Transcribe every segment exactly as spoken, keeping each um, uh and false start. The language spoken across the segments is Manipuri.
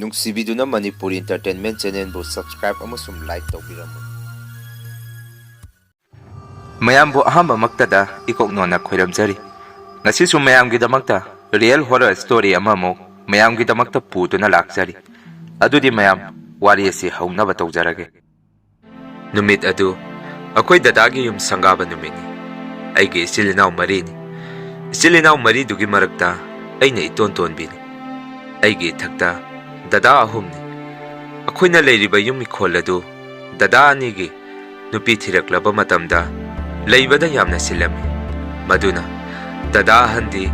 ꯅꯨꯡꯁꯤꯕꯤꯗꯨꯅ ꯃꯅꯤꯄꯨꯔꯤ Entertainment Channelꯕꯨ subscribe ꯑꯃꯁꯨꯡ like ꯇꯧꯕꯤꯔꯝꯃꯨ꯫ ꯃꯌꯥꯝꯕꯨ ꯑꯍꯥꯟꯕꯃꯛꯇꯗ ꯏꯀꯣꯛ ꯅꯣꯟꯅ ꯈꯣꯏꯔꯝꯖꯔꯤ꯫ ꯉꯁꯤꯁꯨ ꯃꯌꯥꯝꯒꯤꯗꯃꯛꯇ real horror story ꯑꯃꯃꯨꯛ ꯃꯌꯥꯝꯒꯤꯗꯃꯛꯇ ꯄꯨꯗꯨꯅ ꯂꯥꯛꯆꯔꯤ꯫ ꯑꯗꯨꯗꯤ ꯃꯌꯥꯝ, ꯋꯥꯔꯤ ꯑꯁꯤ ꯍꯧꯅꯕ ꯇꯧꯖꯔꯒꯦ꯫ ꯅꯨꯃꯤꯠ ꯑꯗꯨ ꯑꯩꯈꯣꯏ ꯗꯗꯥꯒꯤ ꯌꯨꯝ ꯁꯪꯒꯥꯕ ꯅꯨꯃꯤꯠꯅꯤ꯫ ꯑꯩꯒꯤ ꯏꯆꯤꯜ ꯏꯅꯥꯎ ꯃꯔꯤꯅꯤ꯫ ꯏꯆꯤꯜ ꯏꯅꯥꯎ ꯃꯔꯤꯗꯨꯒꯤ ꯃꯔꯛꯇ ꯑꯩꯅ ꯏꯇꯣꯟ ꯇꯣꯟꯕꯤꯅꯤ꯫ ꯑꯩꯒꯤ ꯏꯊꯛꯇ ꯗꯗꯥ ꯑꯍꯨꯝꯅꯤ꯫ ꯑꯩꯈꯣꯏꯅ ꯂꯩꯔꯤꯕ ꯌꯨꯝ ꯏꯪꯈꯣꯜ ꯑꯗꯨ ꯗꯗꯥ ꯑꯅꯤꯒꯤ ꯅꯨꯄꯤ ꯊꯤꯔꯛꯂꯕ ꯃꯇꯝꯗ ꯂꯩꯕꯗ ꯌꯥꯝꯅ ꯆꯤꯜꯂꯝꯃꯤ꯫ ꯃꯗꯨꯅ ꯗꯗꯥ ꯑꯍꯟꯗꯤ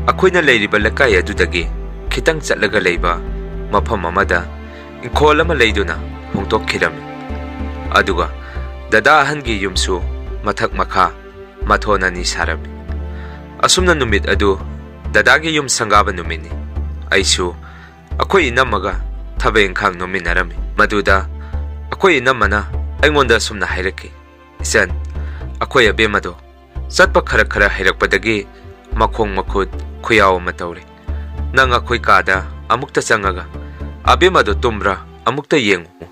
ꯑꯩꯈꯣꯏꯅ ꯂꯩꯔꯤꯕ ꯂꯩꯀꯥꯏ ꯑꯗꯨꯗꯒꯤ ꯈꯤꯇꯪ ꯆꯠꯂꯒ ꯂꯩꯕ ꯃꯐꯝ ꯑꯃꯗ ꯏꯪꯈꯣꯜ ꯑꯃ ꯂꯩꯗꯨꯅ ꯍꯣꯡꯗꯣꯛꯈꯤꯔꯝꯃꯤ꯫ ꯑꯗꯨꯒ ꯗꯗꯥ ꯑꯍꯟꯒꯤ ꯌꯨꯝꯁꯨ ꯃꯊꯛ ꯃꯈꯥ ꯃꯊꯣꯟ ꯑꯅꯤ ꯁꯥꯔꯝꯃꯤ꯫ ꯑꯁꯨꯝꯅ ꯅꯨꯃꯤꯠ ꯑꯗꯨ ꯗꯗꯥꯒꯤ ꯌꯨꯝ ꯁꯪꯒꯥꯕ ꯅꯨꯃꯤꯠꯅꯤ꯫ ꯑꯩꯁꯨ ꯑꯩꯈꯣꯏ ꯏꯅꯝꯃꯒ ꯊꯕꯛ ꯏꯪꯈꯥꯡ ꯅꯣꯝꯃꯤꯟꯅꯔꯝꯃꯤ꯫ ꯃꯗꯨꯗ ꯑꯩꯈꯣꯏ ꯏꯅꯝꯃꯅ ꯑꯩꯉꯣꯟꯗ ꯑꯁꯨꯝꯅ ꯍꯥꯏꯔꯛꯈꯤ, "ꯏꯆꯟ, ꯑꯩꯈꯣꯏ ꯑꯕꯦꯝꯃꯗꯣ ꯆꯠꯄ ꯈꯔ ꯈꯔ ꯍꯩꯔꯛꯄꯗꯒꯤ ꯃꯈꯣꯡ ꯃꯈꯨꯠ ꯈꯨꯌꯥꯎ ꯑꯃ ꯇꯧꯔꯦ꯫ ꯅꯪ ꯑꯩꯈꯣꯏ ꯀꯥꯗ ꯑꯃꯨꯛꯇ ꯆꯪꯉꯒ ꯑꯕꯦꯝꯃꯗꯣ ꯇꯨꯝꯕ꯭ꯔꯥ ꯑꯃꯨꯛꯇ ꯌꯦꯡꯉꯨ꯫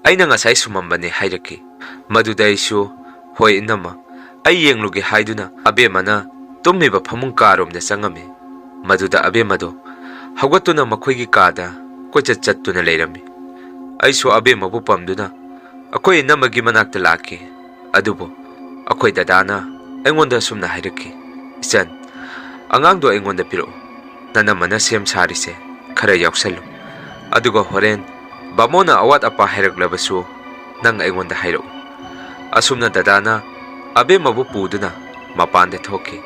ꯑꯩꯅ ꯉꯁꯥꯏ ꯁꯨꯝꯃꯝꯕꯅꯤ" ꯍꯥꯏꯔꯛꯈꯤ꯫ ꯃꯗꯨꯗ ꯑꯩꯁꯨ, "ꯍꯣꯏ ꯏꯅꯝꯃ, ꯑꯩ ꯌꯦꯡꯂꯨꯒꯦ" ꯍꯥꯏꯗꯨꯅ ꯑꯕꯦꯝꯃꯅ ꯇꯨꯝꯃꯤꯕ ꯐꯃꯨꯡ ꯀꯥꯔꯣꯝꯗ ꯆꯪꯉꯝꯃꯤ꯫ ꯃꯗꯨꯗ ꯑꯕꯦꯝꯃꯗꯣ ꯍꯧꯒꯠꯇꯨꯅ ꯃꯈꯣꯏꯒꯤ ꯀꯥꯗ ꯀꯣꯏꯆꯠ ꯆꯠꯇꯨꯅ ꯂꯩꯔꯝꯃꯤ꯫ ꯑꯩꯁꯨ ꯑꯕꯦꯝꯃꯕꯨ ꯄꯝꯗꯨꯅ ꯑꯩꯈꯣꯏ ꯏꯅꯝꯃꯒꯤ ꯃꯅꯥꯛꯇ ꯂꯥꯛꯈꯤ꯫ ꯑꯗꯨꯕꯨ ꯑꯩꯈꯣꯏ ꯗꯗꯥꯅ ꯑꯩꯉꯣꯟꯗ ꯑꯁꯨꯝꯅ ꯍꯥꯏꯔꯛꯈꯤ, "ꯏꯆꯟ, ꯑꯉꯥꯡꯗꯣ ꯑꯩꯉꯣꯟꯗ ꯄꯤꯔꯛꯎ꯫ ꯅꯅꯝꯃꯅ ꯁꯦꯝ ꯁꯥꯔꯤꯁꯦ ꯈꯔ ꯌꯥꯎꯁꯜꯂꯨ꯫ ꯑꯗꯨꯒ ꯍꯣꯔꯦꯟ ꯕꯥꯃꯣꯟꯅ ꯑꯋꯥꯠ ꯑꯄꯥ ꯍꯥꯏꯔꯛꯂꯕꯁꯨ ꯅꯪ ꯑꯩꯉꯣꯟꯗ ꯍꯥꯏꯔꯛꯎ꯫" ꯑꯁꯨꯝꯅ ꯗꯗꯥꯅ ꯑꯕꯦꯝꯃꯕꯨ ꯄꯨꯗꯨꯅ ꯃꯄꯥꯟꯗ ꯊꯣꯛꯈꯤ꯫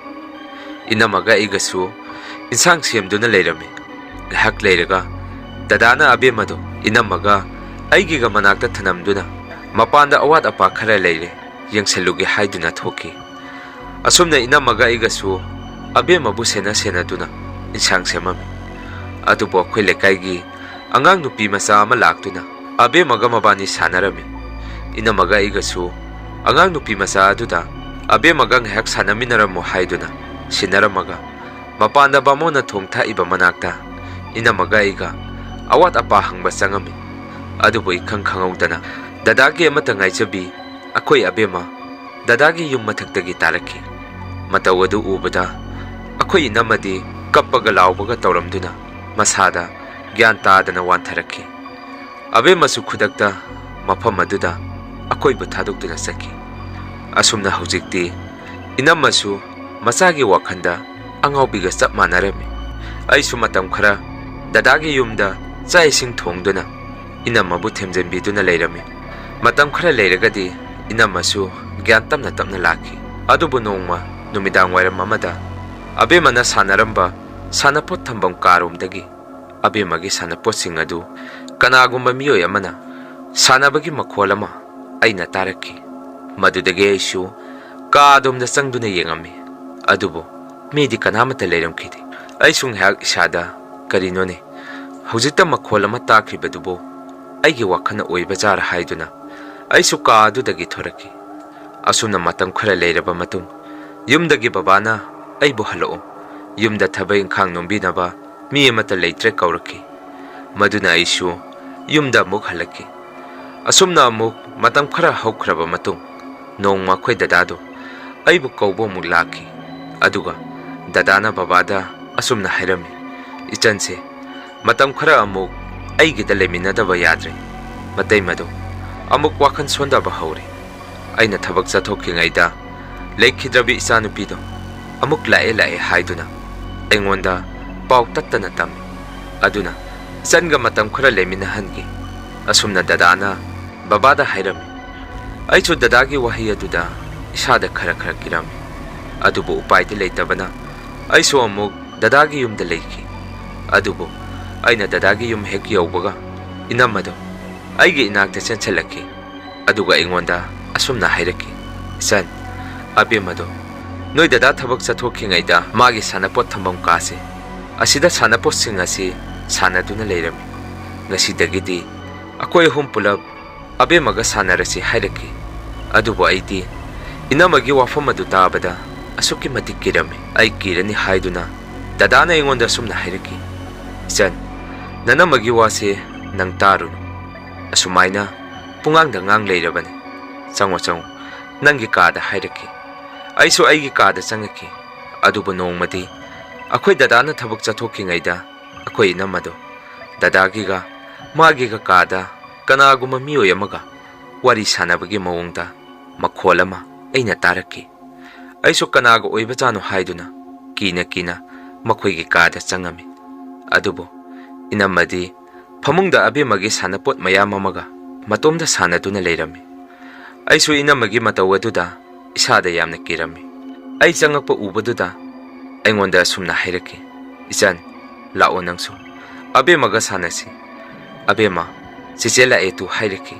ꯏꯅꯝꯃꯒ ꯑꯩꯒꯁꯨ ꯏꯟꯁꯥꯡ ꯁꯦꯝꯗꯨꯅ ꯂꯩꯔꯝꯃꯤ꯫ ꯉꯥꯏꯍꯥꯛ ꯂꯩꯔꯒ ꯗꯗꯥꯅ ꯑꯕꯦꯝꯃꯗꯨ ꯏꯅꯝꯃꯒ ꯑꯩꯒꯤꯒ ꯃꯅꯥꯛꯇ ꯊꯅꯝꯗꯨꯅ ꯃꯄꯥꯟꯗ ꯑꯋꯥꯠ ꯑꯄꯥ ꯈꯔ ꯂꯩꯔꯦ, ꯌꯦꯡꯁꯜꯂꯨꯒꯦ ꯍꯥꯏꯗꯨꯅ ꯊꯣꯛꯈꯤ꯫ ꯑꯁꯨꯝꯅ ꯏꯅꯝꯃꯒ ꯑꯩꯒꯁꯨ ꯑꯕꯦꯝꯃꯕꯨ ꯁꯦꯟꯅ ꯁꯦꯟꯅꯗꯨꯅ ꯏꯟꯁꯥꯡ ꯁꯦꯝꯃꯝꯃꯤ꯫ ꯑꯗꯨꯕꯨ ꯑꯩꯈꯣꯏ ꯂꯩꯀꯥꯏꯒꯤ ꯑꯉꯥꯡ ꯅꯨꯄꯤ ꯃꯆꯥ ꯑꯃ ꯂꯥꯛꯇꯨꯅ ꯑꯕꯦꯝꯃꯒ ꯃꯕꯥꯅꯤ ꯁꯥꯟꯅꯔꯝꯃꯤ꯫ ꯏꯅꯝꯃꯒ ꯑꯩꯒꯁꯨ ꯑꯉꯥꯡ ꯅꯨꯄꯤ ꯃꯆꯥ ꯑꯗꯨꯗ ꯑꯕꯦꯝꯃꯒ ꯉꯥꯏꯍꯥꯛ ꯁꯥꯟꯅꯃꯤꯟꯅꯔꯝꯃꯨ ꯍꯥꯏꯗꯨꯅ ꯁꯤꯟꯅꯔꯝꯃꯒ ꯃꯄꯥꯟꯗ ꯕꯥꯃꯣꯟꯅ ꯊꯣꯡ ꯊꯥꯛꯏꯕ ꯃꯅꯥꯛꯇ ꯏꯅꯝꯃꯒ ꯑꯩꯒ ꯑꯋꯥꯠ ꯑꯄꯥ ꯍꯪꯕ ꯆꯪꯉꯝꯃꯤ꯫ ꯑꯗꯨꯕꯨ ꯏꯈꯪ ꯈꯪꯍꯧꯗꯅ ꯗꯗꯥꯒꯤ ꯑꯃꯠꯇ ꯉꯥꯏꯖꯕꯤ ꯑꯩꯈꯣꯏ ꯑꯕꯦꯝꯃ ꯗꯗꯥꯒꯤ ꯌꯨꯝ ꯃꯊꯛꯇꯒꯤ ꯇꯥꯔꯛꯈꯤ꯫ ꯃꯇꯧ ꯑꯗꯨ ꯎꯕꯗ ꯑꯩꯈꯣꯏ ꯏꯅꯝꯃꯗꯤ ꯀꯞꯄꯒ ꯂꯥꯎꯕꯒ ꯇꯧꯔꯝꯗꯨꯅ ꯃꯁꯥꯗ ꯒ꯭ꯌꯥꯟ ꯇꯥꯗꯅ ꯋꯥꯟꯊꯔꯛꯈꯤ꯫ ꯑꯕꯦꯝꯃꯁꯨ ꯈꯨꯗꯛꯇ ꯃꯐꯝ ꯑꯗꯨꯗ ꯑꯩꯈꯣꯏꯕꯨ ꯊꯥꯗꯣꯛꯇꯨꯅ ꯆꯠꯈꯤ꯫ ꯑꯁꯨꯝꯅ ꯍꯧꯖꯤꯛꯇꯤ ꯏꯅꯝꯃꯁꯨ ꯃꯆꯥꯒꯤ ꯋꯥꯈꯜꯗ ꯑꯉꯥꯎꯕꯤꯒ ꯆꯞ ꯃꯥꯟꯅꯔꯝꯃꯤ꯫ ꯑꯩꯁꯨ ꯃꯇꯝ ꯈꯔ ꯗꯗꯥꯒꯤ ꯌꯨꯝꯗ ꯆꯥꯛ ꯏꯁꯤꯡ ꯊꯣꯡꯗꯨꯅ ꯏꯅꯝꯃꯕꯨ ꯊꯦꯝꯖꯤꯟꯕꯤꯗꯨꯅ ꯂꯩꯔꯝꯃꯤ꯫ ꯃꯇꯝ ꯈꯔ ꯂꯩꯔꯒꯗꯤ ꯏꯅꯝꯃꯁꯨ ꯒ꯭ꯌꯥꯟ ꯇꯞꯅ ꯇꯞꯅ ꯂꯥꯛꯈꯤ꯫ ꯑꯗꯨꯕꯨ ꯅꯣꯡꯃ ꯅꯨꯃꯤꯗꯥꯡ ꯋꯥꯏꯔꯝ ꯑꯃꯗ ꯑꯕꯦꯝꯃꯅ ꯁꯥꯟꯅꯔꯝꯕ ꯁꯥꯟꯅꯄꯣꯠ ꯊꯝꯐꯝ ꯀꯥꯔꯣꯝꯗꯒꯤ ꯑꯕꯦꯝꯃꯒꯤ ꯁꯥꯟꯅꯄꯣꯠꯁꯤꯡ ꯑꯗꯨ ꯀꯅꯥꯒꯨꯝꯕ ꯃꯤꯑꯣꯏ ꯑꯃꯅ ꯁꯥꯟꯅꯕꯒꯤ ꯃꯈꯣꯜ ꯑꯃ ꯑꯩꯅ ꯇꯥꯔꯛꯈꯤ꯫ ꯃꯗꯨꯗꯒꯤ ꯑꯩꯁꯨ ꯀꯥ ꯑꯗꯣꯝꯗ ꯆꯪꯗꯨꯅ ꯌꯦꯡꯉꯝꯃꯤ꯫ ꯑꯗꯨꯕꯨ ꯃꯤꯗꯤ ꯀꯅꯥꯃꯠꯇ ꯂꯩꯔꯝꯈꯤꯗꯦ꯫ ꯑꯩꯁꯨ ꯉꯥꯏꯍꯥꯛ ꯏꯁꯥꯗ, "ꯀꯔꯤꯅꯣꯅꯦ? ꯍꯧꯖꯤꯛꯇ ꯃꯈꯣꯜ ꯑꯃ ꯇꯥꯈ꯭ꯔꯤꯕꯗꯨꯕꯨ ꯑꯩꯒꯤ ꯋꯥꯈꯜꯅ ꯑꯣꯏꯕ ꯖꯥꯔ?" ꯍꯥꯏꯗꯨꯅ ꯑꯩꯁꯨ ꯀꯥ ꯑꯗꯨꯗꯒꯤ ꯊꯣꯔꯛꯈꯤ꯫ ꯑꯁꯨꯝꯅ ꯃꯇꯝ ꯈꯔ ꯂꯩꯔꯕ ꯃꯇꯨꯡ ꯌꯨꯝꯗꯒꯤ ꯕꯕꯥꯅ ꯑꯩꯕꯨ "ꯍꯜꯂꯛꯑꯣ, ꯌꯨꯝꯗ ꯊꯕꯛ ꯏꯪꯈꯥꯡ ꯅꯣꯝꯕꯤꯅꯕ ꯃꯤ ꯑꯃꯠꯇ ꯂꯩꯇ꯭ꯔꯦ" ꯀꯧꯔꯛꯈꯤ꯫ ꯃꯗꯨꯅ ꯑꯩꯁꯨ ꯌꯨꯝꯗ ꯑꯃꯨꯛ ꯍꯜꯂꯛꯈꯤ꯫ ꯑꯁꯨꯝꯅ ꯑꯃꯨꯛ ꯃꯇꯝ ꯈꯔ ꯍꯧꯈ꯭ꯔꯕ ꯃꯇꯨꯡ ꯅꯣꯡꯃ ꯑꯩꯈꯣꯏ ꯗꯗꯥꯗꯣ ꯑꯩꯕꯨ ꯀꯧꯕ ꯑꯃꯨꯛ ꯂꯥꯛꯈꯤ꯫ ꯑꯗꯨꯒ ꯗꯗꯥꯅ ꯕꯕꯥꯗ ꯑꯁꯨꯝꯅ ꯍꯥꯏꯔꯝꯃꯤ, "ꯏꯆꯟꯁꯦ ꯃꯇꯝ ꯈꯔ ꯑꯃꯨꯛ ꯑꯩꯒꯤꯗ ꯂꯩꯃꯤꯟꯅꯗꯕ ꯌꯥꯗ꯭ꯔꯦ꯫ ꯃꯇꯩꯃꯗꯣ ꯑꯃꯨꯛ ꯋꯥꯈꯜ ꯁꯣꯟꯊꯕ ꯍꯧꯔꯦ꯫ ꯑꯩꯅ ꯊꯕꯛ ꯆꯠꯊꯣꯛꯈꯤꯉꯩꯗ ꯂꯩꯈꯤꯗ꯭ꯔꯕꯤ ꯏꯆꯥꯅꯨꯄꯤꯗꯣ ꯑꯃꯨꯛ ꯂꯥꯛꯑꯦ ꯂꯥꯛꯑꯦ ꯍꯥꯏꯗꯨꯅ ꯑꯩꯉꯣꯟꯗ ꯄꯥꯎ ꯇꯠꯇꯅ ꯇꯝꯃꯤ꯫ ꯑꯗꯨꯅ ꯏꯆꯟꯒ ꯃꯇꯝ ꯈꯔ ꯂꯩꯃꯤꯟꯅꯍꯟꯒꯦ" ꯑꯁꯨꯝꯅ ꯗꯗꯥꯅ ꯕꯕꯥꯗ ꯍꯥꯏꯔꯝꯃꯤ꯫ ꯑꯩꯁꯨ ꯗꯗꯥꯒꯤ ꯋꯥꯍꯩ ꯑꯗꯨꯗ ꯏꯁꯥꯗ ꯈꯔ ꯈꯔ ꯀꯤꯔꯝꯃꯤ꯫ ꯑꯗꯨꯕꯨ ꯎꯄꯥꯏꯗꯤ ꯂꯩꯇꯕꯅ ꯑꯩꯁꯨ ꯑꯃꯨꯛ ꯗꯗꯥꯒꯤ ꯌꯨꯝꯗ ꯂꯩꯈꯤ꯫ ꯑꯗꯨꯕꯨ ꯑꯩꯅ ꯗꯗꯥꯒꯤ ꯌꯨꯝ ꯍꯦꯛ ꯌꯧꯕꯒ ꯏꯅꯝꯃꯗꯣ ꯑꯩꯒꯤ ꯏꯅꯥꯛꯇ ꯆꯦꯟꯁꯤꯜꯂꯛꯈꯤ꯫ ꯑꯗꯨꯒ ꯑꯩꯉꯣꯟꯗ ꯑꯁꯨꯝꯅ ꯍꯥꯏꯔꯛꯈꯤ, "ꯏꯆꯟ, ꯑꯕꯦꯝꯃꯗꯣ ꯅꯣꯏ ꯗꯗꯥ ꯊꯕꯛ ꯆꯠꯊꯣꯛꯈꯤꯉꯩꯗ ꯃꯥꯒꯤ ꯁꯥꯟꯅꯄꯣꯠ ꯊꯝꯐꯝ ꯀꯥꯁꯦ ꯑꯁꯤꯗ ꯁꯥꯟꯅꯄꯣꯠꯁꯤꯡ ꯑꯁꯤ ꯁꯥꯟꯅꯗꯨꯅ ꯂꯩꯔꯝꯃꯤ꯫ ꯉꯁꯤꯗꯒꯤꯗꯤ ꯑꯩꯈꯣꯏ ꯑꯍꯨꯝ ꯄꯨꯂꯞ ꯑꯕꯦꯝꯃꯒ ꯁꯥꯟꯅꯔꯁꯤ" ꯍꯥꯏꯔꯛꯈꯤ꯫ ꯑꯗꯨꯕꯨ ꯑꯩꯗꯤ ꯏꯅꯝꯃꯒꯤ ꯋꯥꯐꯝ ꯑꯗꯨ ꯇꯥꯕꯗ ꯑꯁꯨꯛꯀꯤ ꯃꯇꯤꯛ ꯀꯤꯔꯝꯃꯤ꯫ ꯑꯩ ꯀꯤꯔꯅꯤ ꯍꯥꯏꯗꯨꯅ ꯗꯗꯥꯅ ꯑꯩꯉꯣꯟꯗ ꯑꯁꯨꯝꯅ ꯍꯥꯏꯔꯛꯈꯤ, "ꯏꯆꯟ, "ꯅꯅꯝꯃꯒꯤ ꯋꯥꯁꯦ ꯅꯪ ꯇꯥꯔꯨꯅꯨ꯫ ꯑꯁꯨꯃꯥꯏꯅ ꯄꯨꯡꯉꯥꯡꯗ ꯉꯥꯡ ꯂꯩꯔꯕꯅꯤ꯫ ꯆꯪꯉꯣ, ꯆꯪꯉꯣ, ꯅꯪꯒꯤ ꯀꯥꯗ" ꯍꯥꯏꯔꯛꯈꯤ꯫ ꯑꯩꯁꯨ ꯑꯩꯒꯤ ꯀꯥꯗ ꯆꯪꯉꯛꯈꯤ꯫ ꯑꯗꯨꯕꯨ ꯅꯣꯡꯃꯗꯤ ꯑꯩꯈꯣꯏ ꯗꯗꯥꯅ ꯊꯕꯛ ꯆꯠꯊꯣꯛꯈꯤꯉꯩꯗ ꯑꯩꯈꯣꯏ ꯏꯅꯝꯃꯗꯣ ꯗꯗꯥꯒꯤꯒ ꯃꯥꯒꯤꯒ ꯀꯥꯗ ꯀꯅꯥꯒꯨꯝꯕ ꯃꯤꯑꯣꯏ ꯑꯃꯒ ꯋꯥꯔꯤ ꯁꯥꯟꯅꯕꯒꯤ ꯃꯑꯣꯡꯗ ꯃꯈꯣꯜ ꯑꯃ ꯑꯩꯅ ꯇꯥꯔꯛꯈꯤ꯫ ꯑꯩꯁꯨ ꯀꯅꯥꯒ ꯑꯣꯏꯕꯖꯥꯠꯅꯣ ꯍꯥꯏꯗꯨꯅ ꯀꯤꯅ ꯀꯤꯅ ꯃꯈꯣꯏꯒꯤ ꯀꯥꯗ ꯆꯪꯉꯝꯃꯤ꯫ ꯑꯗꯨꯕꯨ ꯏꯅꯝꯃꯗꯤ ꯐꯃꯨꯡꯗ ꯑꯕꯦꯝꯃꯒꯤ ꯁꯥꯟꯅꯄꯣꯠ ꯃꯌꯥꯝ ꯑꯃꯒ ꯃꯇꯣꯝꯗ ꯁꯥꯟꯅꯗꯨꯅ ꯂꯩꯔꯝꯃꯤ꯫ ꯑꯩꯁꯨ ꯏꯅꯝꯃꯒꯤ ꯃꯇꯧ ꯑꯗꯨꯗ ꯏꯁꯥꯗ ꯌꯥꯝꯅ ꯀꯤꯔꯝꯃꯤ꯫ ꯑꯩ ꯆꯪꯉꯛꯄ ꯎꯕꯗꯨꯗ ꯑꯩꯉꯣꯟꯗ ꯑꯁꯨꯝꯅ ꯍꯥꯏꯔꯛꯈꯤ, "ꯏꯆꯟ, ꯂꯥꯛꯑꯣ ꯅꯪꯁꯨ꯫ ꯑꯕꯦꯝꯃꯒ ꯁꯥꯟꯅꯁꯤ꯫ ꯑꯕꯦꯝꯃ, ꯆꯦꯆꯦ ꯂꯥꯛꯑꯦ ꯇꯨ" ꯍꯥꯏꯔꯛꯈꯤ꯫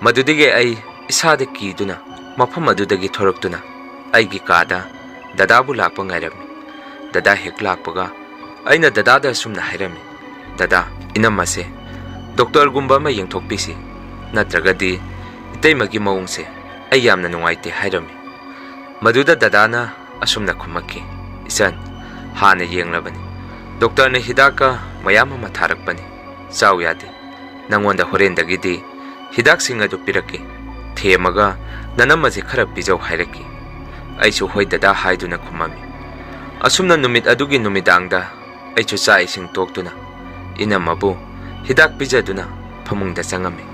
ꯃꯗꯨꯗꯒꯤ ꯑꯩ ꯏꯁꯥꯗ ꯀꯤꯗꯨꯅ ꯃꯐꯝ ꯑꯗꯨꯗꯒꯤ ꯊꯣꯔꯛꯇꯨꯅ ꯑꯩꯒꯤ ꯀꯥꯗ ꯗꯗꯥꯕꯨ ꯂꯥꯛꯄ ꯉꯥꯏꯔꯝꯃꯤ꯫ ꯗꯗꯥ ꯍꯦꯛ ꯂꯥꯛꯄꯒ ꯑꯩꯅ ꯗꯗꯥꯗ ꯑꯁꯨꯝꯅ ꯍꯥꯏꯔꯝꯃꯤ, "ꯗꯗꯥ, ꯏꯅꯝꯃꯁꯦ ꯗꯣꯛꯇꯔꯒꯨꯝꯕ ꯑꯃ ꯌꯦꯡꯊꯣꯛꯄꯤꯁꯤ, ꯅꯠꯇ꯭ꯔꯒꯗꯤ ꯏꯇꯩꯃꯒꯤ ꯃꯑꯣꯡꯁꯦ ꯑꯩ ꯌꯥꯝꯅ ꯅꯨꯡꯉꯥꯏꯇꯦ" ꯍꯥꯏꯔꯝꯃꯤ꯫ ꯃꯗꯨꯗ ꯗꯗꯥꯅ ꯑꯁꯨꯝꯅ ꯈꯨꯝꯃꯛꯈꯤ, "ꯏꯆꯟ, ꯍꯥꯟꯅ ꯌꯦꯡꯂꯕꯅꯤ꯫ ꯗꯣꯛꯇꯔꯅ ꯍꯤꯗꯥꯛꯀ ꯃꯌꯥꯝ ꯑꯃ ꯊꯥꯔꯛꯄꯅꯤ꯫ ꯆꯥꯎ ꯌꯥꯗꯦ꯫ ꯅꯪꯉꯣꯟꯗ ꯍꯣꯔꯦꯟꯗꯒꯤꯗꯤ ꯍꯤꯗꯥꯛꯁꯤꯡ ꯑꯗꯨ ꯄꯤꯔꯛꯀꯦ꯫ ꯊꯦꯝꯃꯒ ꯅꯅꯝꯃꯁꯦ ꯈꯔ ꯄꯤꯖꯧ" ꯍꯥꯏꯔꯛꯈꯤ꯫ ꯑꯩꯁꯨ "ꯍꯣꯏ ꯗꯗꯥ" ꯍꯥꯏꯗꯨꯅ ꯈꯨꯝꯃꯝꯃꯤ꯫ ꯑꯁꯨꯝꯅ ꯅꯨꯃꯤꯠ ꯑꯗꯨꯒꯤ ꯅꯨꯃꯤꯗꯥꯡꯗ ꯑꯩꯁꯨ ꯆꯥꯛ ꯏꯁꯤꯡ ꯇꯣꯛꯇꯨꯅ ꯏꯅꯝꯃꯕꯨ ꯍꯤꯗꯥꯛ ꯄꯤꯖꯗꯨꯅ ꯐꯃꯨꯡꯗ ꯆꯪꯉꯝꯃꯤ꯫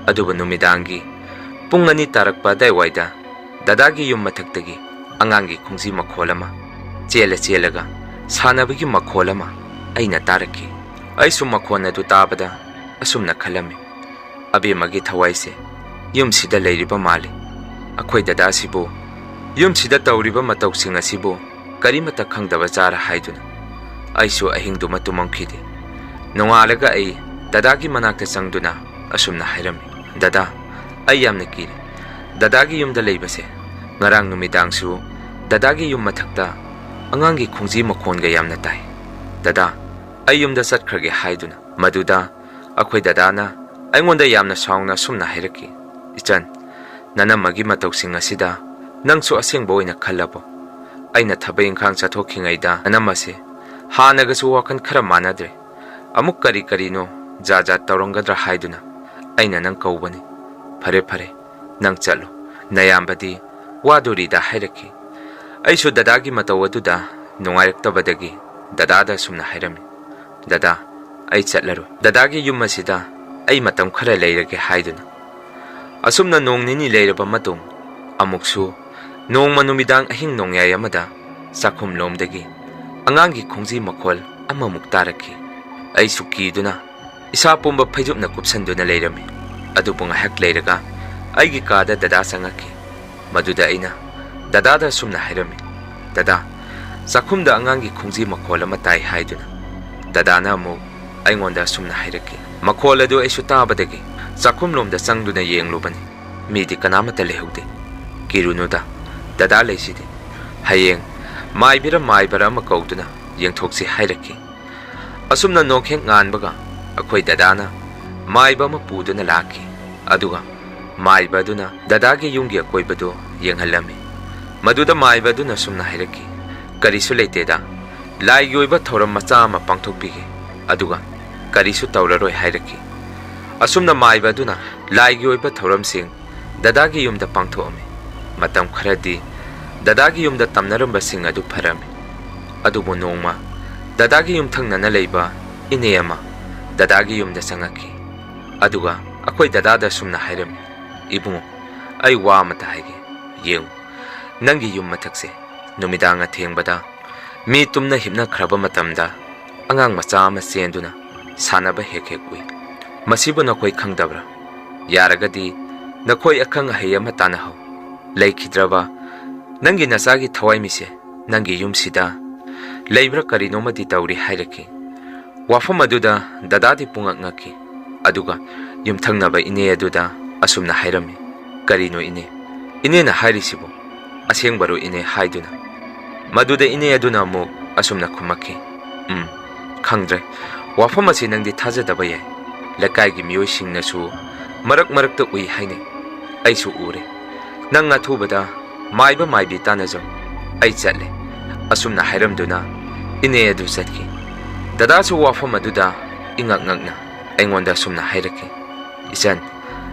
ꯑꯗꯨꯕꯨ ꯅꯨꯃꯤꯗꯥꯡꯒꯤ ꯄꯨꯡ ꯑꯅꯤ ꯇꯥꯔꯛꯄ ꯑꯗꯥꯏꯋꯥꯏꯗ ꯗꯗꯥꯒꯤ ꯌꯨꯝ ꯃꯊꯛꯇꯒꯤ ꯑꯉꯥꯡꯒꯤ ꯈꯣꯡꯖꯤ ꯃꯈꯣꯜ ꯑꯃ, ꯆꯦꯜꯂ ꯆꯦꯜꯂꯒ ꯁꯥꯟꯅꯕꯒꯤ ꯃꯈꯣꯜ ꯑꯃ ꯑꯩꯅ ꯇꯥꯔꯛꯈꯤ꯫ ꯑꯩꯁꯨ ꯃꯈꯣꯟ ꯑꯗꯨ ꯇꯥꯕꯗ ꯑꯁꯨꯝꯅ ꯈꯜꯂꯝꯃꯤ, "ꯑꯕꯦꯝꯃꯒꯤ ꯊꯋꯥꯏꯁꯦ ꯌꯨꯝꯁꯤꯗ ꯂꯩꯔꯤꯕ ꯃꯥꯜꯂꯤ꯫ ꯑꯩꯈꯣꯏ ꯗꯗꯥꯁꯤꯕꯨ ꯌꯨꯝꯁꯤꯗ ꯇꯧꯔꯤꯕ ꯃꯇꯧꯁꯤꯡ ꯑꯁꯤꯕꯨ ꯀꯔꯤꯃꯠꯇ ꯈꯪꯗꯕ ꯖꯥꯔ" ꯍꯥꯏꯗꯨꯅ ꯑꯩꯁꯨ ꯑꯍꯤꯡꯗꯨꯃ ꯇꯨꯝꯃꯝꯈꯤꯗꯦ꯫ ꯅꯣꯡꯉꯥꯜꯂꯒ ꯑꯩ ꯗꯗꯥꯒꯤ ꯃꯅꯥꯛꯇ ꯆꯪꯗꯨꯅ ꯑꯁꯨꯝꯅ ꯍꯥꯏꯔꯝꯃꯤ, "ꯗꯗꯥ, ꯑꯩ ꯌꯥꯝꯅ ꯀꯤꯔꯦ꯫ ꯗꯗꯥꯒꯤ ꯌꯨꯝꯗ ꯂꯩꯕꯁꯦ ꯉꯔꯥꯡ ꯅꯨꯃꯤꯗꯥꯡꯁꯨ ꯗꯗꯥꯒꯤ ꯌꯨꯝ ꯃꯊꯛꯇ ꯑꯉꯥꯡꯒꯤ ꯈꯣꯡꯖꯤ ꯃꯈꯣꯟꯒ ꯌꯥꯝꯅ ꯇꯥꯏ꯫ ꯗꯗꯥ, ꯑꯩ ꯌꯨꯝꯗ ꯆꯠꯈ꯭ꯔꯒꯦ" ꯍꯥꯏꯗꯨꯅ꯫ ꯃꯗꯨꯗ ꯑꯩꯈꯣꯏ ꯗꯗꯥꯅ ꯑꯩꯉꯣꯟꯗ ꯌꯥꯝꯅ ꯁꯥꯎꯅ ꯑꯁꯨꯝꯅ ꯍꯥꯏꯔꯛꯈꯤ, "ꯏꯆꯟ, ꯅꯅꯝꯃꯒꯤ ꯃꯇꯧꯁꯤꯡ ꯑꯁꯤꯗ ꯅꯪꯁꯨ ꯑꯁꯦꯡꯕ ꯑꯣꯏꯅ ꯈꯜꯂꯕꯣ? ꯑꯩꯅ ꯊꯕꯛ ꯏꯪꯈꯥꯡ ꯆꯠꯊꯣꯛꯈꯤꯉꯩꯗ ꯅꯅꯝꯃꯁꯦ ꯍꯥꯟꯅꯒꯁꯨ ꯋꯥꯈꯜ ꯈꯔ ꯃꯥꯟꯅꯗ꯭ꯔꯦ꯫ ꯑꯃꯨꯛ ꯀꯔꯤ ꯀꯔꯤꯅꯣ ꯖꯥꯠ ꯖꯥꯠ ꯇꯧꯔꯝꯒꯗ꯭ꯔꯥ ꯍꯥꯏꯗꯨꯅ ꯑꯩꯅ ꯅꯪ ꯀꯧꯕꯅꯤ꯫ "ꯐꯔꯦ ꯐꯔꯦ, ꯅꯪ ꯆꯠꯂꯣ, ꯅꯌꯥꯝꯕꯗꯤ ꯋꯥꯗꯣꯔꯤꯗ" ꯍꯥꯏꯔꯛꯈꯤ꯫ ꯑꯩꯁꯨ ꯗꯗꯥꯒꯤ ꯃꯇꯧ ꯑꯗꯨꯗ ꯅꯨꯡꯉꯥꯏꯔꯛꯇꯕꯗꯒꯤ ꯗꯗꯥꯗ ꯑꯁꯨꯝꯅ ꯍꯥꯏꯔꯝꯃꯤ, "ꯗꯗꯥ, ꯑꯩ ꯆꯠꯂꯔꯣꯏ꯫ ꯗꯗꯥꯒꯤ ꯌꯨꯝ ꯑꯁꯤꯗ ꯑꯩ ꯃꯇꯝ ꯈꯔ ꯂꯩꯔꯒꯦ" ꯍꯥꯏꯗꯨꯅ꯫ ꯑꯁꯨꯝꯅ ꯅꯣꯡ ꯅꯤꯅꯤ ꯂꯩꯔꯕ ꯃꯇꯨꯡ, ꯑꯃꯨꯛꯁꯨ ꯅꯣꯡꯃ ꯅꯨꯃꯤꯗꯥꯡ ꯑꯍꯤꯡ ꯅꯣꯡꯌꯥꯏ ꯑꯃꯗ ꯆꯥꯛꯈꯨꯝꯂꯣꯝꯗꯒꯤ ꯑꯉꯥꯡꯒꯤ ꯈꯣꯡꯖꯤ ꯃꯈꯣꯜ ꯑꯃꯃꯨꯛ ꯇꯥꯔꯛꯈꯤ꯫ ꯑꯩꯁꯨ ꯀꯤꯗꯨꯅ ꯏꯁꯥ ꯄꯨꯝꯕ ꯐꯩꯖꯨꯞꯅ ꯀꯨꯞꯁꯟꯗꯨꯅ ꯂꯩꯔꯝꯃꯤ꯫ ꯑꯗꯨꯕꯨ ꯉꯥꯏꯍꯥꯛ ꯂꯩꯔꯒ ꯑꯩꯒꯤ ꯀꯥꯗ ꯗꯗꯥ ꯆꯪꯉꯛꯈꯤ꯫ ꯃꯗꯨꯗ ꯑꯩꯅ ꯗꯗꯥꯗ ꯑꯁꯨꯝꯅ ꯍꯥꯏꯔꯝꯃꯤ, "ꯗꯗꯥ, ꯆꯥꯛꯈꯨꯝꯗ ꯑꯉꯥꯡꯒꯤ ꯈꯣꯡꯖꯤ ꯃꯈꯣꯜ ꯑꯃ ꯇꯥꯏ" ꯍꯥꯏꯗꯨꯅ꯫ ꯗꯗꯥꯅ ꯑꯃꯨꯛ ꯑꯩꯉꯣꯟꯗ ꯑꯁꯨꯝꯅ ꯍꯥꯏꯔꯛꯈꯤ, "ꯃꯈꯣꯜ ꯑꯗꯨ ꯑꯩꯁꯨ ꯇꯥꯕꯗꯒꯤ ꯆꯥꯛꯈꯨꯝꯂꯣꯝꯗ ꯆꯪꯗꯨꯅ ꯌꯦꯡꯂꯨꯕꯅꯤ꯫ ꯃꯤꯗꯤ ꯀꯅꯥꯃꯠꯇ ꯂꯩꯍꯧꯗꯦ꯫ ꯀꯤꯔꯨꯅꯨꯗ, ꯗꯗꯥ ꯂꯩꯁꯤꯗꯤ꯫ ꯍꯌꯦꯡ ꯃꯥꯏꯕꯤꯔ ꯃꯥꯏꯕꯔ ꯑꯃ ꯀꯧꯗꯨꯅ ꯌꯦꯡꯊꯣꯛꯁꯤ" ꯍꯥꯏꯔꯛꯈꯤ꯫ ꯑꯁꯨꯝꯅ ꯅꯣꯡꯈꯦꯛ ꯉꯥꯟꯕꯒ ꯑꯩꯈꯣꯏ ꯗꯗꯥꯅ ꯃꯥꯏꯕ ꯑꯃ ꯄꯨꯗꯨꯅ ꯂꯥꯛꯈꯤ꯫ ꯑꯗꯨꯒ ꯃꯥꯏꯕ ꯑꯗꯨꯅ ꯗꯗꯥꯒꯤ ꯌꯨꯝꯒꯤ ꯑꯀꯣꯏꯕꯗꯨ ꯌꯦꯡꯍꯜꯂꯝꯃꯤ꯫ ꯃꯗꯨꯗ ꯃꯥꯏꯕ ꯑꯗꯨꯅ ꯁꯨꯝꯅ ꯍꯥꯏꯔꯛꯈꯤ, "ꯀꯔꯤꯁꯨ ꯂꯩꯇꯦꯗ, ꯂꯥꯏꯒꯤ ꯑꯣꯏꯕ ꯊꯧꯔꯝ ꯃꯆꯥ ꯑꯃ ꯄꯥꯡꯊꯣꯛꯄꯤꯒꯦ, ꯑꯗꯨꯒ ꯀꯔꯤꯁꯨ ꯇꯧꯔꯔꯣꯏ" ꯍꯥꯏꯔꯛꯈꯤ꯫ ꯑꯁꯨꯝꯅ ꯃꯥꯏꯕ ꯑꯗꯨꯅ ꯂꯥꯏꯒꯤ ꯑꯣꯏꯕ ꯊꯧꯔꯝꯁꯤꯡ ꯗꯗꯥꯒꯤ ꯌꯨꯝꯗ ꯄꯥꯡꯊꯣꯛꯑꯝꯃꯤ꯫ ꯃꯇꯝ ꯈꯔꯗꯤ ꯗꯗꯥꯒꯤ ꯌꯨꯝꯗ ꯇꯝꯅꯔꯝꯕꯁꯤꯡ ꯑꯗꯨ ꯐꯔꯝꯃꯤ꯫ ꯑꯗꯨꯕꯨ ꯅꯣꯡꯃ ꯗꯗꯥꯒꯤ ꯌꯨꯝꯊꯪꯅꯅ ꯂꯩꯕ ꯏꯅꯦ ꯑꯃ ꯗꯗꯥꯒꯤ ꯌꯨꯝꯗ ꯆꯪꯉꯛꯈꯤ꯫ ꯑꯗꯨꯒ ꯑꯩꯈꯣꯏ ꯗꯗꯥꯗ ꯁꯨꯝꯅ ꯍꯥꯏꯔꯝꯃꯤ, "ꯏꯕꯨꯡꯉꯣ, ꯑꯩ ꯋꯥ ꯑꯃꯇ ꯍꯥꯏꯒꯦ꯫ ꯌꯦꯡꯉꯨ, ꯅꯪꯒꯤ ꯌꯨꯝ ꯃꯊꯛꯁꯦ ꯅꯨꯃꯤꯗꯥꯡ ꯑꯊꯦꯡꯕꯗ ꯃꯤ ꯇꯨꯝꯅ ꯍꯤꯞꯅꯈ꯭ꯔꯕ ꯃꯇꯝꯗ ꯑꯉꯥꯡ ꯃꯆꯥ ꯑꯃ ꯆꯦꯟꯗꯨꯅ ꯁꯥꯟꯅꯕ ꯍꯦꯛ ꯍꯦꯛ ꯎꯏ꯫ ꯃꯁꯤꯕꯨ ꯅꯈꯣꯏ ꯈꯪꯗꯕ꯭ꯔꯥ? ꯌꯥꯔꯒꯗꯤ ꯅꯈꯣꯏ ꯑꯈꯪ ꯑꯍꯩ ꯑꯃ ꯇꯥꯟꯅꯍꯧ꯫ ꯂꯩꯈꯤꯗ꯭ꯔꯕ ꯅꯪꯒꯤ ꯅꯆꯥꯒꯤ ꯊꯋꯥꯏꯃꯤꯁꯦ ꯅꯪꯒꯤ ꯌꯨꯝꯁꯤꯗ ꯂꯩꯕ꯭ꯔꯥ ꯀꯔꯤꯅꯣꯃꯗꯤ ꯇꯧꯔꯤ" ꯍꯥꯏꯔꯛꯈꯤ꯫ ꯋꯥꯐꯝ ꯑꯗꯨꯗ ꯗꯗꯥꯗꯤ ꯄꯨꯡꯉꯛ ꯉꯛꯈꯤ꯫ ꯑꯗꯨꯒ ꯌꯨꯝꯊꯪꯅꯕ ꯏꯅꯦ ꯑꯗꯨꯗ ꯑꯁꯨꯝꯅ ꯍꯥꯏꯔꯝꯃꯤ, "ꯀꯔꯤꯅꯣ ꯏꯅꯦ? ꯏꯅꯦꯅ ꯍꯥꯏꯔꯤꯁꯤꯕꯨ ꯑꯁꯦꯡꯕꯔꯣ ꯏꯅꯦ?" ꯍꯥꯏꯗꯨꯅ꯫ ꯃꯗꯨꯗ ꯏꯅꯦ ꯑꯗꯨꯅ ꯑꯃꯨꯛ ꯑꯁꯨꯝꯅ ꯈꯨꯝꯃꯛꯈꯤ, "ꯎꯝ, ꯈꯪꯗ꯭ꯔꯦ꯫ ꯋꯥꯐꯝ ꯑꯁꯤ ꯅꯪꯗꯤ ꯊꯥꯖꯗꯕ ꯌꯥꯏ꯫ ꯂꯩꯀꯥꯏꯒꯤ ꯃꯤꯑꯣꯏꯁꯤꯡꯅꯁꯨ ꯃꯔꯛ ꯃꯔꯛꯇ ꯎꯏ ꯍꯥꯏꯅꯩ꯫ ꯑꯩꯁꯨ ꯎꯔꯦ꯫ ꯅꯪ ꯑꯊꯨꯕꯗ ꯃꯥꯏꯕ ꯃꯥꯏꯕꯤ ꯇꯥꯟꯅꯖꯧ꯫ ꯑꯩ ꯆꯠꯂꯦ"꯫ ꯑꯁꯨꯝꯅ ꯍꯥꯏꯔꯝꯗꯨꯅ ꯏꯅꯦ ꯑꯗꯨ ꯆꯠꯈꯤ꯫ ꯗꯗꯥꯁꯨ ꯋꯥꯐꯝ ꯑꯗꯨꯗ ꯏꯉꯛ ꯉꯛꯅ ꯑꯩꯉꯣꯟꯗ ꯑꯁꯨꯝꯅ ꯍꯥꯏꯔꯛꯈꯤ, "ꯏꯆꯟ,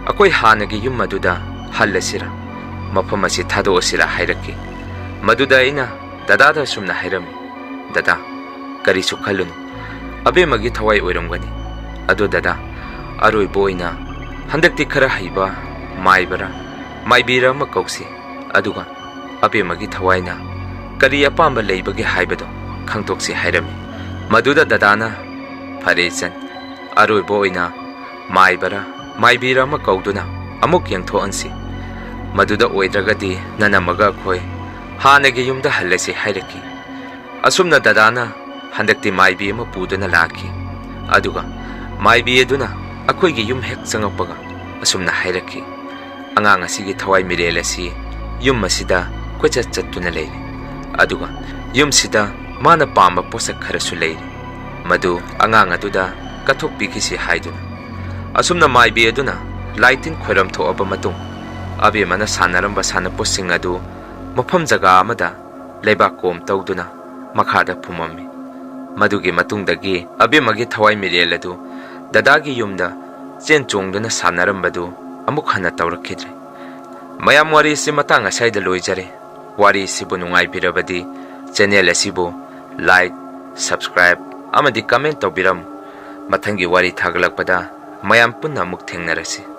ꯑꯩꯈꯣꯏ ꯍꯥꯟꯅꯒꯤ ꯌꯨꯝ ꯑꯗꯨꯗ ꯍꯜꯂꯁꯤꯔꯥ, ꯃꯐꯝ ꯑꯁꯤ ꯊꯥꯗꯣꯛꯑꯁꯤꯔꯥ?" ꯍꯥꯏꯔꯛꯈꯤ꯫ ꯃꯗꯨꯗ ꯑꯩꯅ ꯗꯗꯥꯗ ꯑꯁꯨꯝꯅ ꯍꯥꯏꯔꯝꯃꯤ, "ꯗꯗꯥ, ꯀꯔꯤꯁꯨ ꯈꯜꯂꯨꯅꯨ, ꯑꯕꯦꯝꯃꯒꯤ ꯊꯋꯥꯏ ꯑꯣꯏꯔꯝꯒꯅꯤ꯫ ꯑꯗꯣ ꯗꯗꯥ, ꯑꯔꯣꯏꯕ ꯑꯣꯏꯅ ꯍꯟꯗꯛꯇꯤ ꯈꯔ ꯍꯩꯕ ꯃꯥꯏꯕꯔꯥ, ꯃꯥꯏꯕꯤꯔ ꯑꯃ ꯀꯧꯁꯤ, ꯑꯗꯨꯒ ꯑꯕꯦꯝꯃꯒꯤ ꯊꯋꯥꯏꯅ ꯀꯔꯤ ꯑꯄꯥꯝꯕ ꯂꯩꯕꯒꯦ ꯍꯥꯏꯕꯗꯣ ꯈꯪꯗꯣꯛꯁꯤ" ꯍꯥꯏꯔꯝꯃꯤ꯫ ꯃꯗꯨꯗ ꯗꯗꯥꯅ, "ꯐꯔꯦ ꯏꯆꯟ, ꯑꯔꯣꯏꯕ ꯑꯣꯏꯅ ꯃꯥꯏꯕꯔꯥ, ꯃꯥꯏꯕꯤꯔ ꯑꯃ ꯀꯧꯗꯨꯅ ꯑꯃꯨꯛ ꯌꯦꯡꯊꯣꯛꯍꯟꯁꯤ꯫ ꯃꯗꯨꯗ ꯑꯣꯏꯗ꯭ꯔꯒꯗꯤ ꯅꯅꯝꯃꯒ ꯑꯩꯈꯣꯏ ꯍꯥꯟꯅꯒꯤ ꯌꯨꯝꯗ ꯍꯜꯂꯁꯤ" ꯍꯥꯏꯔꯛꯈꯤ꯫ ꯑꯁꯨꯝꯅ ꯗꯗꯥꯅ ꯍꯟꯗꯛꯇꯤ ꯃꯥꯏꯕꯤ ꯑꯃ ꯄꯨꯗꯨꯅ ꯂꯥꯛꯈꯤ꯫ ꯑꯗꯨꯒ ꯃꯥꯏꯕꯤ ꯑꯗꯨꯅ ꯑꯩꯈꯣꯏꯒꯤ ꯌꯨꯝ ꯍꯦꯛ ꯆꯪꯉꯛꯄꯒ ꯑꯁꯨꯝꯅ ꯍꯥꯏꯔꯛꯈꯤ, "ꯑꯉꯥꯡ ꯑꯁꯤꯒꯤ ꯊꯋꯥꯏ ꯃꯤꯔꯦꯜ ꯑꯁꯤ ꯌꯨꯝ ꯑꯁꯤꯗ ꯀꯣꯏꯆꯠ ꯆꯠꯇꯨꯅ ꯂꯩꯔꯦ꯫ ꯑꯗꯨꯒ ꯌꯨꯝꯁꯤꯗ ꯃꯥꯅ ꯄꯥꯝꯕ ꯄꯣꯠꯁꯛ ꯈꯔꯁꯨ ꯂꯩꯔꯦ꯫ ꯃꯗꯨ ꯑꯉꯥꯡ ꯑꯗꯨꯗ ꯀꯠꯊꯣꯛꯄꯤꯈꯤꯁꯤ" ꯍꯥꯏꯗꯨꯅ꯫ ꯑꯁꯨꯝꯅ ꯃꯥꯏꯕꯤ ꯑꯗꯨꯅ ꯂꯥꯏ ꯇꯤꯟ ꯈꯣꯏꯔꯝ ꯊꯣꯛꯑꯕ ꯃꯇꯨꯡ, ꯑꯕꯦꯝꯃꯅ ꯁꯥꯟꯅꯔꯝꯕ ꯁꯥꯟꯅꯄꯣꯠꯁꯤꯡ ꯑꯗꯨ ꯃꯐꯝ ꯖꯒꯥ ꯑꯃꯗ ꯂꯩꯕꯥꯛ ꯀꯣꯝ ꯇꯧꯗꯨꯅ ꯃꯈꯥꯗ ꯐꯨꯝꯃꯝꯃꯤ꯫ ꯃꯗꯨꯒꯤ ꯃꯇꯨꯡꯗꯒꯤ ꯑꯕꯦꯝꯃꯒꯤ ꯊꯋꯥꯏ ꯃꯤꯔꯦꯜ ꯑꯗꯨ ꯗꯗꯥꯒꯤ ꯌꯨꯝꯗ ꯆꯦꯟ ꯆꯣꯡꯗꯨꯅ ꯁꯥꯟꯅꯔꯝꯕꯗꯨ ꯑꯃꯨꯛ ꯍꯟꯅ ꯇꯧꯔꯛꯈꯤꯗ꯭ꯔꯦ꯫ ꯃꯌꯥꯝ, ꯋꯥꯔꯤꯁꯤ ꯃꯇꯥꯡ ꯑꯁ꯭ꯋꯥꯏꯗ ꯂꯣꯏꯖꯔꯦ꯫ ꯋꯥꯔꯤꯁꯤꯕꯨ ꯅꯨꯡꯉꯥꯏꯕꯤꯔꯕꯗꯤ channel ꯑꯁꯤꯕꯨ like, subscribe ꯑꯃꯗꯤ comment ꯇꯧꯕꯤꯔꯝꯃꯨ꯫ ꯃꯊꯪꯒꯤ ꯋꯥꯔꯤ ꯊꯥꯒꯠꯂꯛꯄꯗ ꯃꯌꯥꯝ ꯄꯨꯟꯅ ꯑꯃꯨꯛ ꯊꯦꯡꯅꯔꯁꯤ꯫